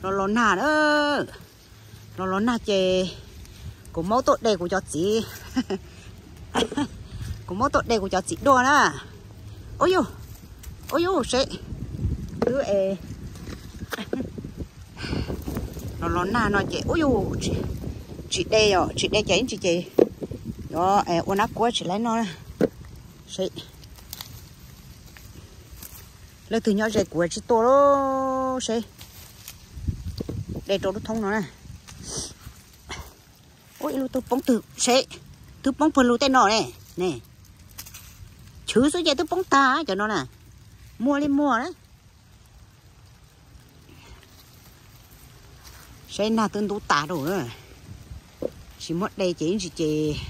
Los los nag na, los los nag ces kuv muab tuaj de kuv cov txiv, kuv muab tuaj de kuv cov txiv duaj na. Ub yus, ub yus seb, twb es los los nag no ces ub yus, tsis de os, tsis de ces ib ntsis ces yuav ua nab kuab tsis laib noj na. Seb leej twg nyob ze kuv tsis tuaj lawm seb, de rau lub thoob no na. Ub, ib lub twb poob twg seb, twb poob pawg lug tej no ne, ne. Chwv xwb ces twb poob tag cov no na, muag li muag na. Seb nag twb ntub tas lawm, tsis muab de ces ib ntsis ces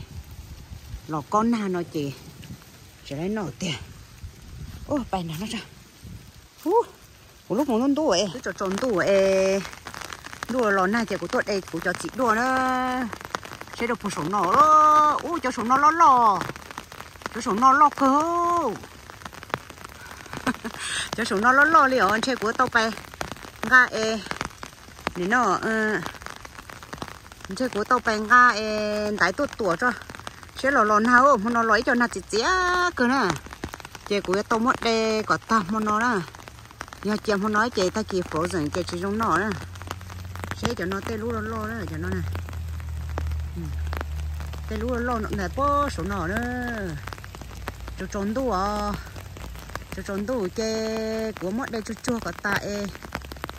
los kob nag no ces tsis laib noj tiag. Ub, pais nag no, ub, kuv lub mus ntub ntub es twb tsaus tsaus ntuj es, ntuj los nag ces kuv tuaj de kuv cov txiv duaj na. Seb rau puag saum no, ub, cov saum no loj loj, cov saum no loj kawg. Cov saum no loj loj li os, ntshe kuv tau pais nqa es, nim no, ntshe kuv tau pais nqa es ntaiv tuaj tuam tso. Seb los los nag, hmo no los ib co nag txias txias kawg na, ces kuv yuav tau muab de kom tag hmo no na. Yog cia hmo no ces tag kis frozen ces tsis zoo noj na. Seb cov no tej lub loj loj na, cov no, tej lub loj loj ntawm puag saum no na. Tsaus tsaus ntuj os, tsaus tsaus ntuj ces kuv muab de tsuag tsuag kom tas es,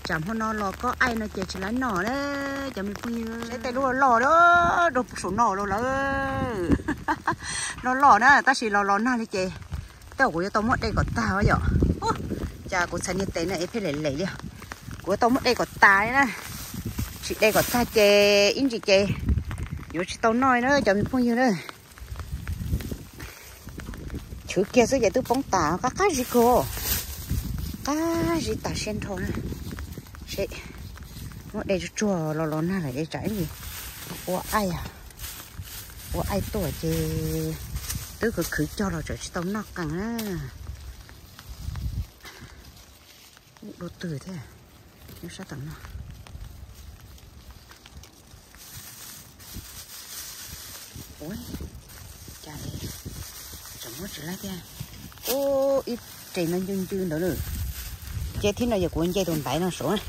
tsam hmo no los kob aij no ces tsis laib noj na. Cov me phooj ywg, seb tej lub loj loj rau puag saum no los lawm. Loj loj na, tab sis los los nag li ces tej zaum kuv yuav tau muab de kom tag yom. Cas kuv txhais niag tes no es pheej lem lem li. Kuv yuav tau muab de kom tas li na. Tsis de kom tag ces ib ntsis ces yuav tsis tau noj na cov me phooj ywg na. Chwv kiag xwb ces twb poob tas, qab qab zib kawg, qab zib tas siab nrho na. Seb, muab de tsuag tsuag los los nag lawm es tsam ib ua aij, ua aij tuaj ces twb khwv khwv cog los tseem tsis tau noj qees na. Ub, dua twg thiab, nyob sab tom no. Ua cas tseem muab tsis laib thiab. Ub, ib re no ncw ncw ntawd lawm. Ces thib no yog kuv nce tus ntaiv no saud,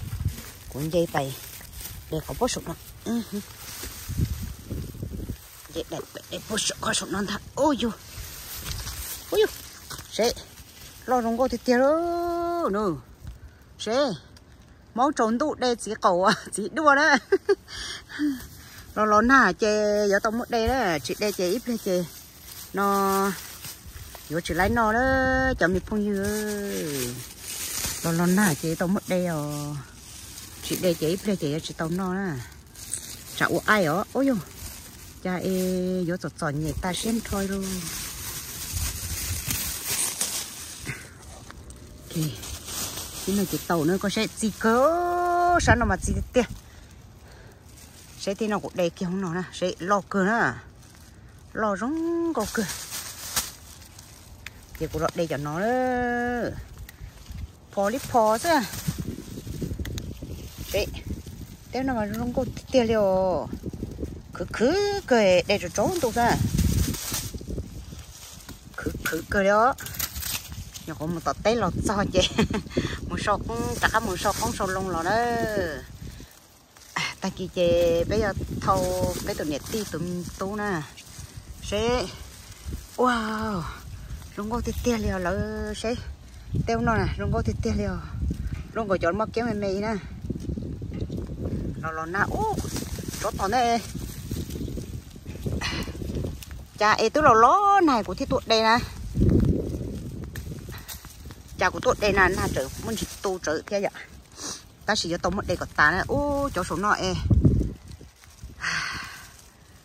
kuv nce pais de qhov pob saum no. Nce daim pem de pob saum qhov saum no ntag. Ub yus, ub yus, seb, loj zoo nkauj tiag tiag lauj. Seb, hmoob tsaus ntuj de txiv qaum txiv duaj na. Los los nag ces yuav tau muab de na, tsis de ces ib pliag ces no yuav tsis laib noj na cov me phooj ywg. Los los nag ces tau muab de os, tsis de ces ib pliag ces yuav tsis tau noj na. Tsam ua aij os, ub yus, cas es yuav txom txom nyem tas siab nrho lauj. Thib no ces tau na, koj saib txi kawg, sab no mas txi tiag tiag. Seb thib no kuv de kiag hauv no na, seb loj kawg na, loj zoo nkauj kawg. Ces kuv los de cov no, phom li phom xwb. Seb, teb no mas zoo nkauj tiag tiag li os. Khwv khwv kawg, de tsaus tsaus ntuj xwb. Khwv khwv kawg li os. Nyuam qhuav mus tom teb los txog ces mus sau qoob, rov qab mus sau qoob sau loo los na. Tag kis ces peb yuav thau peb tus niam tij tus me tub na. Seb, ua, zoo nkauj tiag tiag li os lawv. Seb, tej ub no na zoo nkauj tiag tiag li os. Zoo nkaus cov moj kiab me me na. Los los nag ub, tsov tom ntej. Cas es twb los los nag kuv thiaj tuaj de na. Cas kuv tuaj de na nag tseem muaj ntsis tu tsawv thiab yom. Tab sis yuav tau muab de kom tas na. Ub, cov saum no es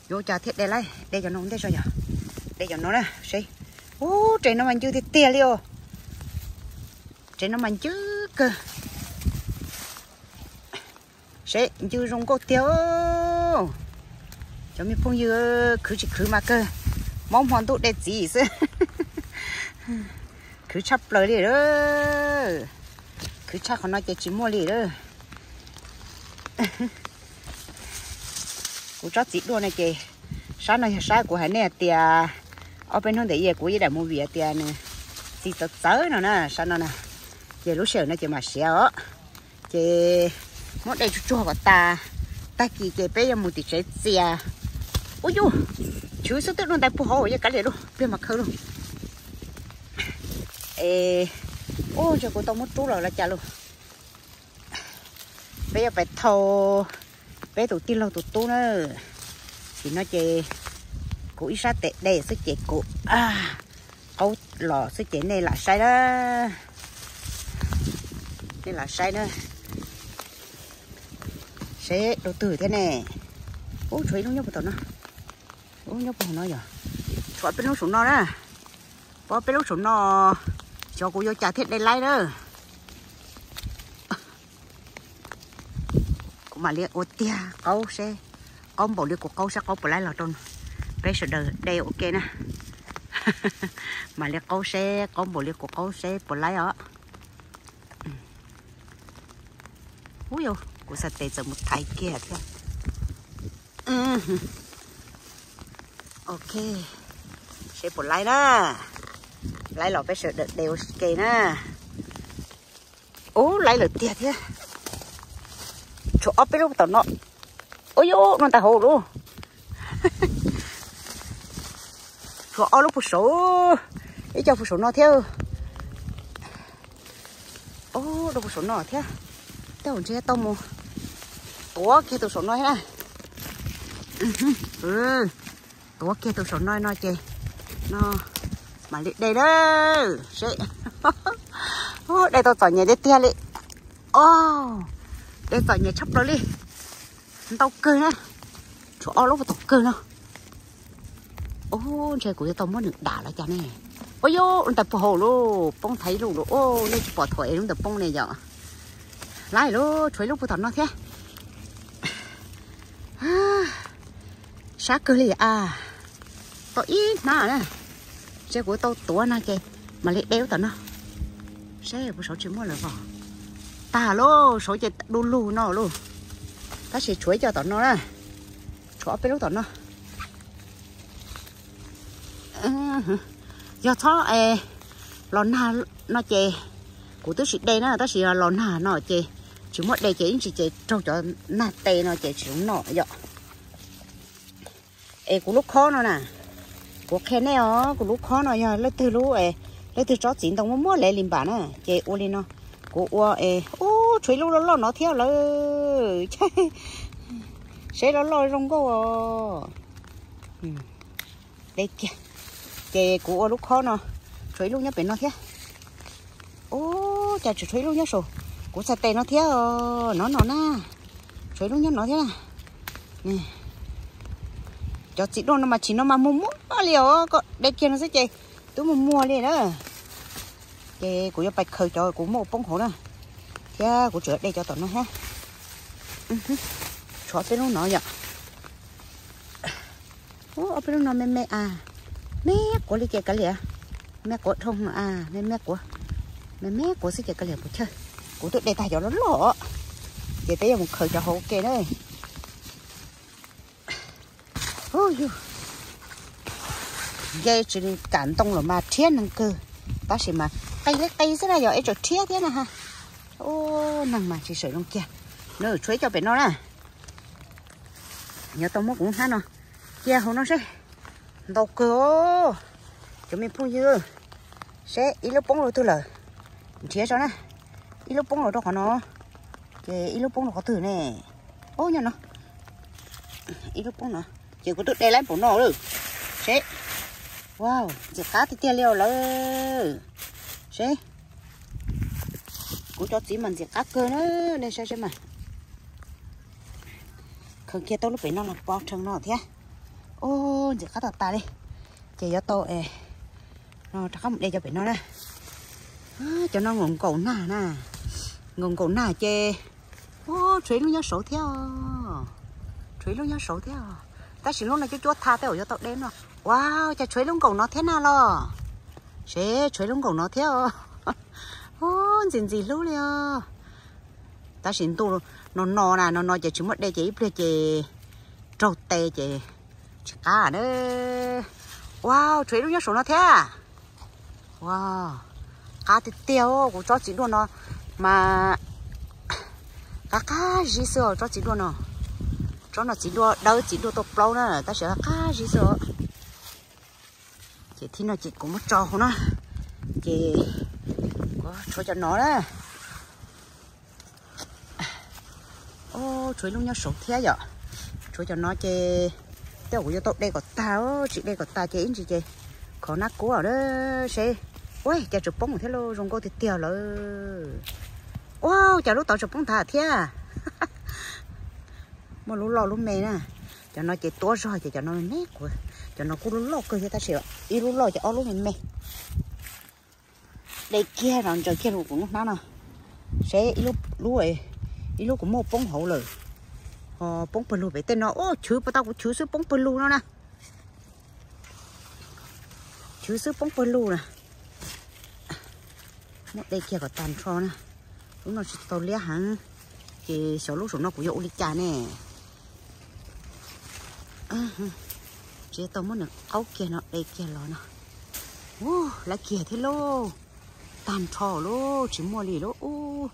yuav ua cas thiaj de laib, de cov no ntej tso yog. De cov no na seb. Ub, tsev no mas ncw tiag tiag li os. Tsev no mas ncw kawg. Seb, ncw zoo nkauj tiag. Cov me phooj ywg, khwv tsis khwv mas kawg, maub hmo ntuj de txiv xwb. Khwv tshaj plaws li lawm. Khwv tshaj qhov no ces tsis muaj li lawm. Kuv tsob txiv duaj no ces sab no yog sab kuv hais nej hais tias ob peb hnub ntawd kuv ib daim movie tias nws txiv txawv txawv no na, sab no na. Ces lub sij hawm no ces mam siav os. Ces muab de tsuag tsuag kom tas, tag kis ces peb yuav mus tim tsev txias. Ub yus, chwv xwb twb dua ntais puag hauv, yog kav liam lauj, pliag mas khaws lauj. Es, ub, ntshe kuv tau muab rub los los cas lauj. Peb yuav pais thau peb tus tij laug tus tub na. Tim no ces kuv ib sab tes de xwb ces kuv qaub los xwb ces nej lam saib na. Nej lam saib na. Seb dua twg thiab ne. Ub, tshuav ib lub nyob puag tom no. Ub, nyob puag no yog. Tshuav peb lub saum no na. Pov peb lub saum no, xyov kuv yuav cas thiaj de laib na. Kuv mam li ua tiag qaub seb, qaub npaum li kuv qaub seb qaub puas laib los rau peb sawv daws de ua ke na. Mam li qaub seb qaub npaum li kuv qaub seb puas laib os. Ub yus, kuv xav tes txawm mus thaiv kiag thiab. Ok, seb puas laib na. Laib los peb sawv daws de ua ke na. Ub, laib lawm tiag thiab. Tshuav ob peb lub tom no. Ub yus, no ntag hauv lauj. Tshuav ob lub puag saud, ib co puag saum no thiab. Ub, rau puag saum no thiab. Tej zaum ntshe tau mus tuav kiag tus saum no thiab na. Tuav kiag tus saum no no ces no mam li de lawm seb. De tau txom nyem tiag tiag li. O, de txom nyem tshaj plaws li. Ntau kawg na. Tshuav ob lub puag tom kawg no. Ub, ntshe kuv yuav tau muab nws dam los cas ne. Ub yus, ntawm puag hauv lauj, poob thaiv ib lub lauj. Nej tsis pom thaum es lub ntawd poob ne yom. Laib lauj, tshuav ib lub puag tom no thiab. Sab kawg li a. Tau ib hnab na. Ntshe kuv tau tuav no ces mam li de lub tom no. Seb puas saud tsis muaj lawm os. Tag lauj, saud ces du lug no lauj. Tab sis tshuav ib co tom no na. Tshuav ob peb lub tom no. Yog txhob los nag no ces kuv twb tsis de na, tab sis yog los nag no ces tsis muaj de ces ib ntsis ces raug cov nag tes no ces tsis zoo noj yom. Es kuv lub khob no na, kuv qhia nej os, kuv lub khob no yog leej twg lub, leej twg tsob txiv ntoo muaj muaj lev li npam na ces ua li no. Kuv ua es ub, tshuav ib lub loj loj no thiab lawm. Seb loj loj zoo nkauj os. De kiag. Ces kuv ua lub khob no, tshuav ib lub nyob pem no thiab. Ub, cas tseem tshuav ib lub nyob saum kuv txhais tes no thiab os, no no na. Tshuav ib lub nyob no thiab na. Cov txiv duaj no mas tsis no mas muag muag li os, koj de kiag no xwb ces twb muag muag li na. Ces kuv yuav pais khaws cov kuv muab ua poob hauv na, thiab kuv tseem de cov tom no thiab. Tshuav ob peb lub no yom. Ub, ob peb lub no me me a, me quav li ces kav liam, me quav dhau a, me me quav, me me quav xwb ces kav liam puas chawj. Kuv twb de tag cov loj loj, ces peb yuav mus khaws cov hauv ua ke na. Ub yus, nce tsis kam ntoo los mas rhiab neeg kawg, tab sis mas qis li qis xwb na yog es tseem rhiab thiab na ha. Ub, neeg mas tsis sawm zoo kiag. Nws tshuav ib co pem no na. Yuav tau muab kuv hnab no cia hauv no seb. Ntau kawg os, cov me phooj ywg. Seb ib lub poob rau twg lawm, nrhiav tso na. Ib lub poob rau qhov no, ces ib lub poob rau qhov twg ne? Ub, nyob no. Ib lub poob no, ces kuv twb de laib npaum no lawm. Seb, wow, ntxim qab tiag tiag li os lawm. Seb, kuv cov txiv mas ntxim qab kawg na, nej saib seb mas. Khaws kiag tau lub pem no los pov rhees no thiab. Ub, ntxim qab tas tas li. Ces yuav tau es no rov qab mus de cov pem no na. Cov no nkaum nkaum nag na, nkaum nkaum nag ces, ub, tshuav ib lub nyob saud thiab os. Tshuav ib lub nyob saud thiab os. Tab sis lub no cuab cuab tha tej zaum yuav tau de no. Ua cas tshuav ib lub nkaum no thiab na los? Seb, tshuav ib lub nkaum no thiab os. Ub, ntxim ntxim hlub li os. Tab sis ntuj no no na, no no ces tsis muaj dej ces ib pliag ces raug tes ces tsis qab na. Ua, tshuav ib lub nyob saum no thiab. Ua, qab tiag tiag, kuv tsob txiv duaj no mas qab qab zib xwb os, tsob txiv duaj no. Tsob no txiv duaj dawb, txiv duaj tuaj plaub na, tab sis qab zib xwb os. Ces thib no ces kuv muab tso hauv na, ces kuv tshuav cov no na. Tshuav ib lub nyob saud thiab yom. Tshuav cov no ces tej zaum kuv yuav tau de kom tag, tsis de kom tag ces ib ntsis ces khov nab kub na seb. Ua cas tseem poob thiab lauj, zoo nkauj tiag tiag lawm. Ua cas lub tod tseem poob nthav thiab. Muaj lub loj lub me na. Cov no ces tuab zog ces cov no me me, cov no kuj loj loj kawg thiab tab sis ib lub loj ces ob lub me me. De kiag no ntsaws kiag rau kuv lub hnab no seb ib lub kuv muaj poob hauv lawm. Ho poob pawg lug pem tej no, ua chwv puas tau, kuv chwv xwb poob pawg lug no na. Chwv xwb poob pawg lug na. Muab de kiag kom tag nrho na. Lub no tsis tau liab heev, ces xyov lub saum no kuv yuav ua li cas ne. Tsis tau muab nws qaub kiag no de kiag los no. Ua, lab kiag thiab lauj. Tag nrho lauj, tsis muaj li lauj.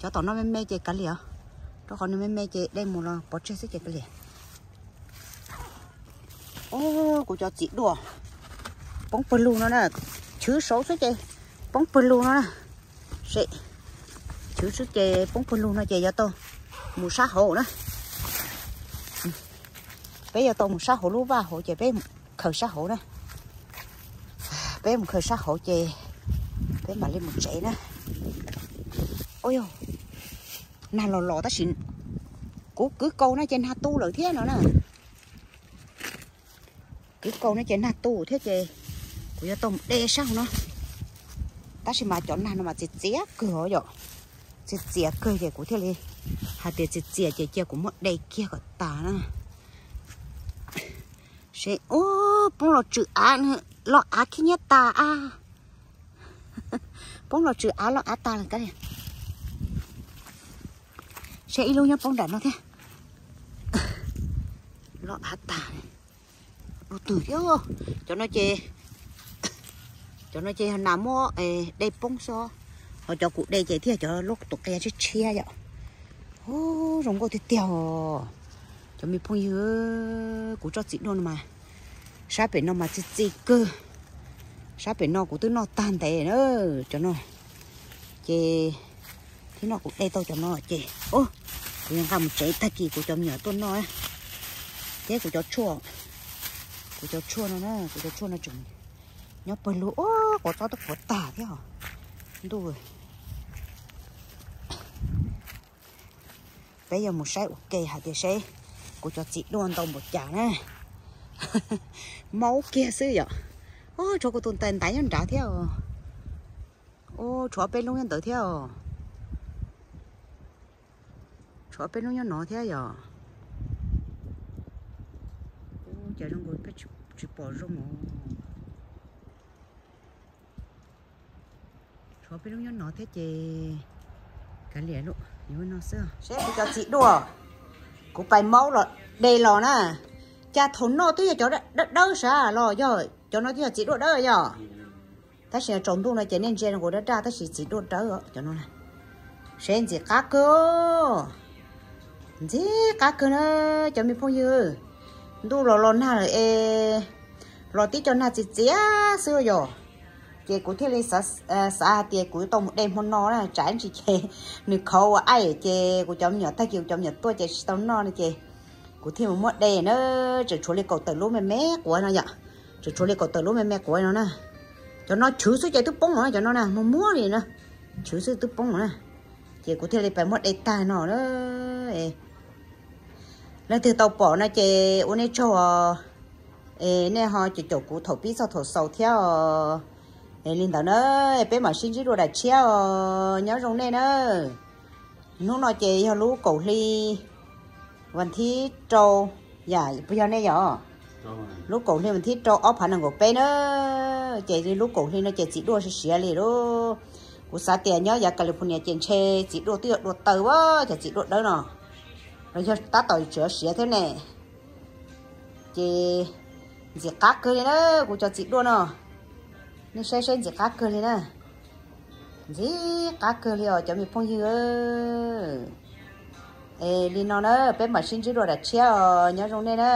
Cov tom no me me ces kav liam, rau qhov nws me me ces de mus los pov tseg xwb ces kav liam. Ua, kuv cov txiv duaj poob pawg lug no na. Chwv saud xwb ces poob pawg lug no na. Chwv xwb ces poob pawg lug no ces yuav tau mus sab hauv na. Peb yuav tau mus sab hauv lub vaj hauv ces peb khaws sab hauv na. Peb mus khaws sab hauv ces peb mam li mus tsev na. Ua, nag los los tab sis kuv kwv kaus no ces nag tu lawm thiab no na. Kwv kaus no ces nag tu thiab ces kuv yuav tau mus de sab hauv no. Tab sis mas cov nag no mas txias txias kawg os yom. Txias txias kawg ces kuv thiaj li hais tias txias txias ces cia kuv muab de kiag kom tas na. Seb, ua, poob los tsw av, los av khib nyiab tas a. Poob los tsw av, los av tas lawm. Seb ib lub nyob poob nram no thiab. Los av tas. Ua twg thiab. Cov no ces, cov no ces nas muab de poob xwb. Ho cov kuv de ces thiaj cov lub tus qia tshiab tshiab yom. Ua, zoo nkauj tiag tiag os. Cov me phooj ywg, kuv tsob txiv duaj no mas, sab pem no mas txi txi kawg. Sab pem no kuv twb noj tag ntev na. Cov no ces thib no kuv de tau cov no ces kuv yuav nqa mus tsev, tag kis kuv cov me nyuam tuaj noj thiab kuv cov tshuaj. Kuv cov tshuaj no na, kuv cov tshuaj no tseem nyob pawg lug, ua, quav txob twb quav tag thiab os. Ntuj, peb yuav mus saib ua ke hais tias seb kuv cov txiv duaj ntau npaum cas na. Maub kiag xwb yom. Ua, tshuav kuv tus ntaiv ntaiv nyob nrad thiab os. Ua, tshuav peb lub nyob ntawd thiab os. Tshuav peb lub nyob no thiab yom. Ua, cas zoo nkaus peb tsis pom zoo os. Tshuav peb lub nyob no thiab ces kav liam, yuav no xwb. Seb kuv cov txiv duaj, kuv pais maub los de los na. Cas thaum noj twb yog cov dawb dawb sav los yog cov no twb yog txiv duaj dawb yog. Tab sis tsaus ntuj no ces nej ntsia nkaus daj daj tab sis txiv duaj dawb cov no na. Seb ntxim qab kawg, ntxim qab kawg na cov me phooj ywg. Ntuj los los nag lawm es los tib co nag txias txias xwb yom. Ces kuv thiaj li xav hais tias kuv tau mus de hmo no na, tsam ib ntsis ces nws khov ua aim ces kuv cov me nyuam, tag kis kuv cov me nyuam tuaj ces tsis tau noj no ces kuv thiaj mus muab de na. Tseem tshuav li kaum tawm lub me me quav no yom. Tseem tshuav li kaum tawm lub me me quav no na. Cov no chwv xwb ces twb poob na, cov no na muag muag li na. Chwv xwb twb poob na. Ces kuv thiaj li pais muab de tag no na. Leej twg tau pom no ces ua nej tsaug os. Es nej ho caum caum kuv thaum pib txog thaum xaus thiab os. Es li ntawd na, peb mam sib ntsib dua daim tshiab os, nyob zoo nej na. Hnub no ces yog lub kaum hli, vas thib rau, yam puas yog nej yom? Lub kaum hli vas thib rau ob phav nees nkaum peb na. Ces lub kaum hli no ces txiv duaj siav siav li lub Kuv xav tias nyob yav California ces ntshe txiv duaj twb yog dua taw a, cov txiv duaj dawb no los yog tab tom tseem siav thiab ne. Ces ntxim qab kawg li na, kuv cov txiv duaj no. Nej saib saib ntxim qab kawg li na. Ntxim qab kawg li os cov me phooj ywg. Es li no na, peb mam sib ntsib dua daim tshiab os, nyob zoo nej na.